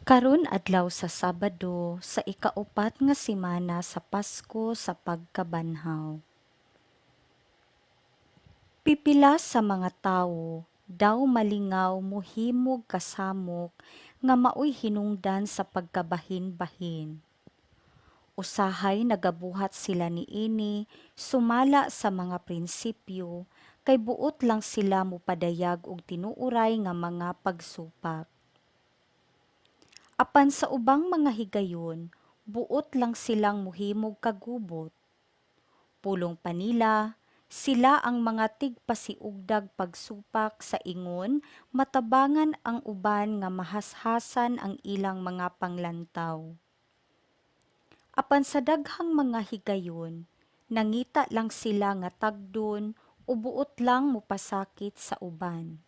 Karon adlaw sa Sabado sa ikaupat nga semana sa Pasko sa pagkabanhaw. Pipila sa mga tawo daw malingaw mohimog kasamok nga maoy hinungdan sa pagkabahin-bahin. Usahay nagabuhat sila niini sumala sa mga prinsipyo kay buot lang sila mopadayag og tinuoray nga mga pagsupak. Apan sa ubang mga higayon, buot lang silang mohimog kagubot. Pulong pa nila, sila ang mga tigpasiugdag pagsupak sa ingon matabangan ang uban nga mahashasan ang ilang mga panglantaw. Apan sa daghang mga higayon, nangita lang sila nga tagdon o buot lang mopasakit sa uban.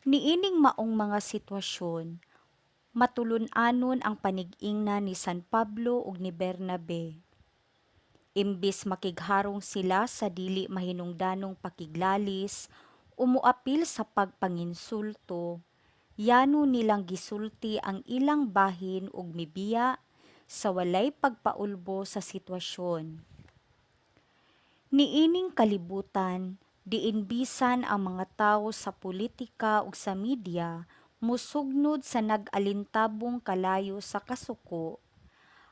Niining maong mga sitwasyon, matulun-anon ang panig-ingna ni San Pablo ug ni Bernabe. Imbis makigharong sila sa dili mahinungdanong pakiglalis o moapil sa pagpanginsulto, yano nilang gisulti ang ilang bahin ug mibiya sa walay pagpaulbo sa sitwasyon. Niining kalibutan, diin bisan ang mga tawo sa politika ug sa media mosugnod sa nag-alintabong kalayo sa kasuko,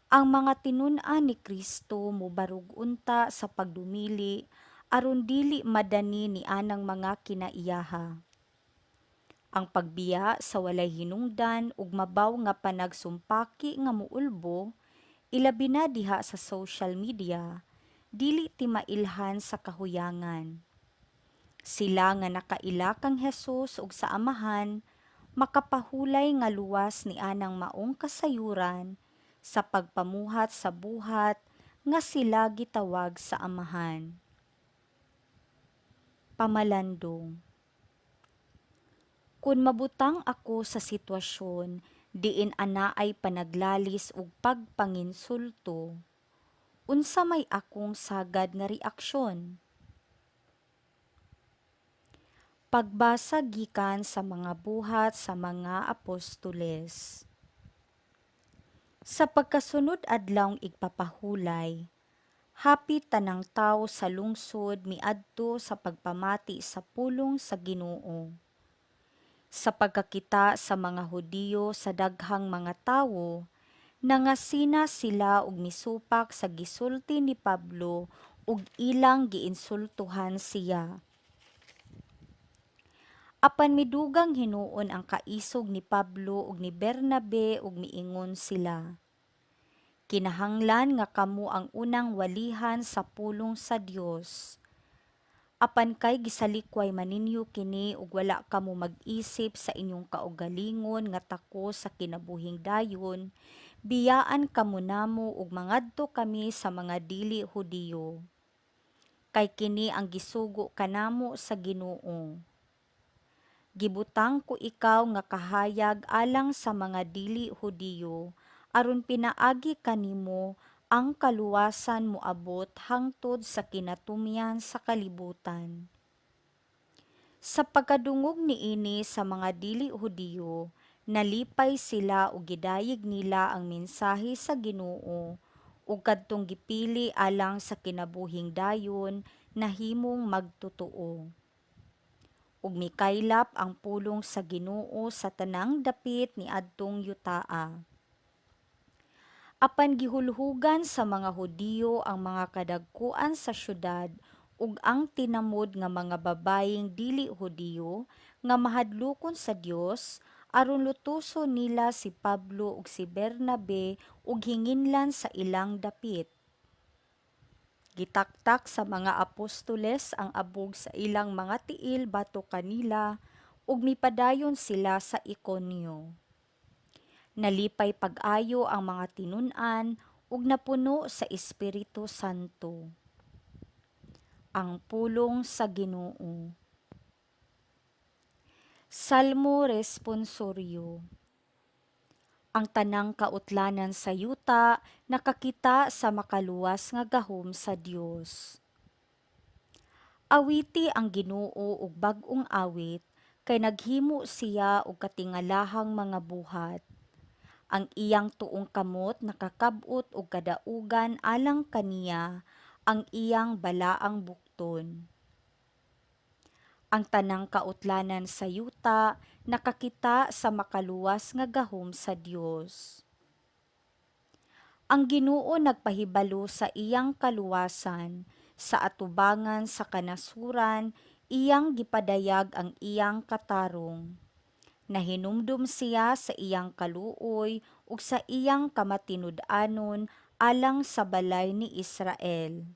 ang mga tinun-an ni Kristo mobarog unta sa pagdumili aron dili madani nianang mga kinaiyaha. Ang pagbiya sa walay hinungdan ug mabaw nga panagsumpaki nga moulbo, ilabi na diha sa social media, dili ti mailhan sa kahuyangan. Sila nga nakaila kang Hesus ug sa Amahan makapahulay nga luwas nianang maong kasayuran sa pagpamuhat sa buhat nga sila gitawag sa Amahan. Pamalandong. Kun mabutang ako sa sitwasyon diin anaay panaglalis ug pagpanginsulto, unsa may akong sagad nga reaksyon? Pagbasa gikan sa mga Buhat sa mga Apostoles. Sa pagkasunod Adlawng Igpapahulay, hapit tanang tawo sa lungsod miadto sa pagpamati sa pulong sa Ginoo. Sa pagkakita sa mga Hudiyo sa daghang mga tawo, nangasina sila ug misupak sa gisulti ni Pablo ug ilang giinsultuhan siya. Apan midugang hinuon ang kaisog ni Pablo ug ni Bernabe ug miingon sila, "Kinahanglan nga kamo ang unang walihan sa pulong sa Dios. Apan kay gisalikway man ninyo kini ug wala kamo mag-isip sa inyong kaugalingon nga takos sa kinabuhing dayon, biyaan kamo namo ug mangadto kami sa mga dili Hudiyo. Kay kini ang gisugo kanamo sa Ginoo: 'Gibutang ko ikaw nga kahayag alang sa mga dili Hudiyo, aron pinaagi kanimo ang kaluwasan moabot hangtod sa kinatumyan sa kalibutan.'" Sa pagkadungog niini sa mga dili Hudiyo, nalipay sila ug gidayeg nila ang mensahe sa Ginoo, ug kadtong gipili alang sa kinabuhing dayon nahimong magtotoo. Ug mikaylap ang pulong sa Ginoo sa tanang dapit niadtong yutaa. Apan gihulhugan sa mga Hudiyo ang mga kadagkuan sa syudad ug ang tinamod nga mga babayeng dili Hudiyo nga mahadlokon sa Dios aron lutoson nila si Pablo ug si Bernabe ug hinginlan sa ilang dapit. Gitaktak sa mga apostoles ang abog sa ilang mga tiil batok kanila ug mipadayon sila sa Ikonio. Nalipay pag-ayo ang mga tinun-an ug napuno sa Espiritu Santo. Ang pulong sa Ginoo. Salmo Responsoryo. Ang tanang kautlanan sa yuta nakakita sa makaluwas nga gahom sa Dios. Awiti ang Ginoo og bag-ong awit kay naghimo siya og katingalahang mga buhat. Ang iyang tuong kamot nakakab-ot og kadaugan alang kaniya, ang iyang balaang bukton. Ang tanang kautlanan sa yuta nakakita sa makaluwas nga gahom sa Dios. Ang Ginoo nagpahibalo sa iyang kaluwasan sa atubangan sa kanasuran, iyang gipadayag ang iyang katarong. Nahinumdom siya sa iyang kaluoy ug sa iyang kamatinud-anon alang sa balay ni Israel.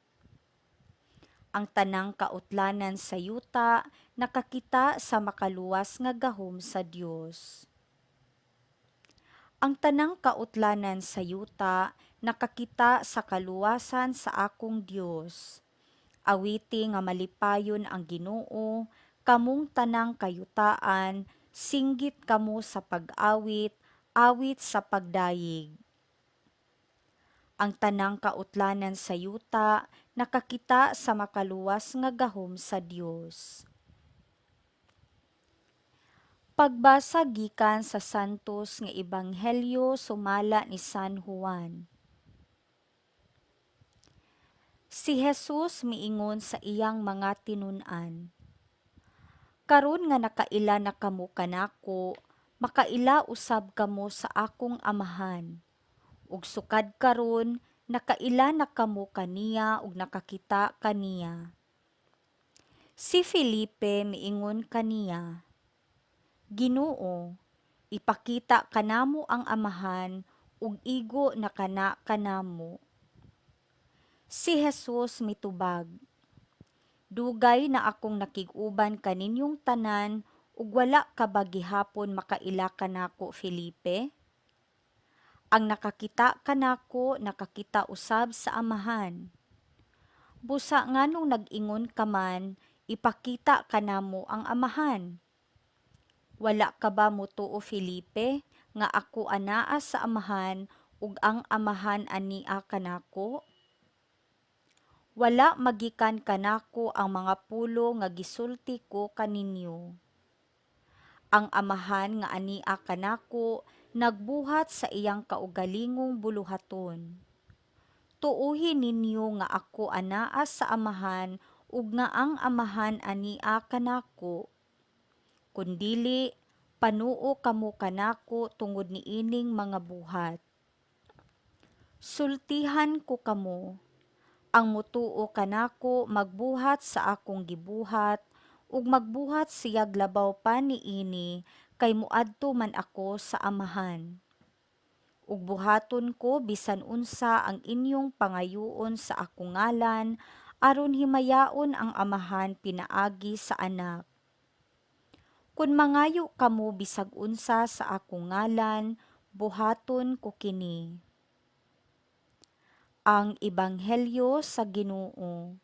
Ang tanang kautlanan sa yuta nakakita sa makaluwas nga gahom sa Dios. Ang tanang kautlanan sa yuta nakakita sa kaluwasan sa akong Dios. Awiti nga malipayon ang Ginoo, kamong tanang kayutaan, singgit kamo sa pag-awit, awit sa pagdayeg. Ang tanang kautlanan sa yuta nakakita sa makaluwas nga gahom sa Dios. Pagbasa gikan sa Santos nga Ebanghelyo sumala ni San Juan. Si Jesus miingon sa iyang mga tinun-an, "Karon nga nakaila na kamo kanako, makaila usab kamo sa akong Amahan. Ug sukad karon nakaila na kamo kaniya ug nakakita kaniya." Si Felipe miingon kaniya, "Ginoo, ipakita kanamo ang Amahan ug igo na kana kanamo." Si Jesus mitubag, "Dugay na akong nakig-uban kaninyong tanan ug wala ka ba gihapon makaila kanako, Felipe? Ang nakakita kanako nakakita usab sa Amahan. Busa nganong nag-ingon ka man, 'Ipakita kanamo ang Amahan'? Wala ka ba motuo, Felipe, nga ako anaa sa Amahan ug ang Amahan ania kanako? Wala magikan kanako ang mga pulong nga gisulti ko kaninyo. Ang Amahan nga ania kanako nagbuhat sa iyang kaugalingong buluhaton. Tuohi ninyo nga ako anaa sa Amahan ug nga ang Amahan ania kanako. Kun dili, panuo kamo kanako tungod niining mga buhat. Sultihan ko kamo, ang motuo kanako magbuhat sa akong gibuhat, ug magbuhat siyag labaw pa niini, kay moadto man ako sa Amahan. Ug buhaton ko bisan unsa ang inyong pangayoon sa akong ngalan, aron himayaon ang Amahan pinaagi sa Anak. Kun mangayo kamo bisag unsa sa akong ngalan, buhaton ko kini. Ang Ebanghelyo sa Ginoo.